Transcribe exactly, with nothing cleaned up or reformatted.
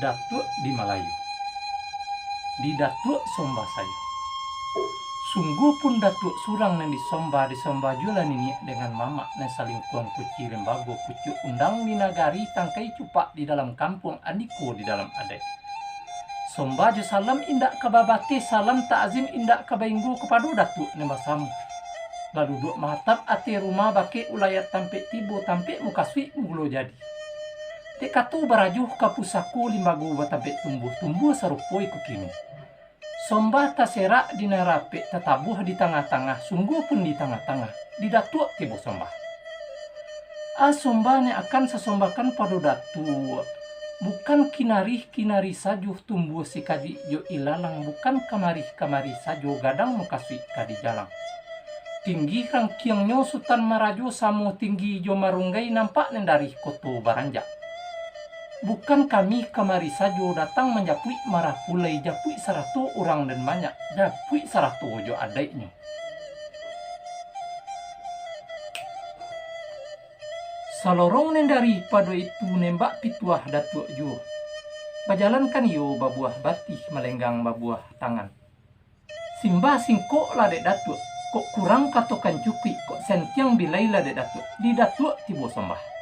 Datuak di Malayu. Di Datuak sombah sajo. Sungguahpun Datuak surang nan disombah, disombah juolah niniak dengan mamak nan salingkuang kuci limbago pucuak undang di nagari tangkai cupak di dalam kampuang andiko di dalam adaik. Sombah jo salam indak ka babateh, salam takzim indak ka bainggo kapado Datuak nan basamo. Lah duduak maatap ateh rumah bakeh ulayat tampek tibo tampek mukasuik mulo jadi. Dek kato barajo ka pusako limbago batampek tumbuah, tumbuah sarupo iko kini. Sombah taserak di nan rapek, tatabuah di tangah-tangah, sungguahpun di tangah-tangah, di Datuak tibo sombah. Ah, sombah nan akan sasombahkan pado Datuak. Bukan kinari-kinari sajo tumbuah sikajik jo ilalang, bukan kamari-kamari sajo gadang mukasuik ka dijalang. Tinggi rangkiangnyo Sutan Marajo samo tinggi jo marunggai nampak nan dari Koto Baranjak. Bukan kami kamari sajo datang manjapuik marapulai, japuik sarato urang nan banyak, japuik sarato jo adaiknyo. Salorong nan daripado itu nembak pituah Datuak juo. Bajalankan iyo babuah batih malenggang babuah tangan. Simbah singkok lah dek Datuak, kok kurang katokan cukuik, kok santiang bilai lah dek Datuak, di Datuak tibo sombah.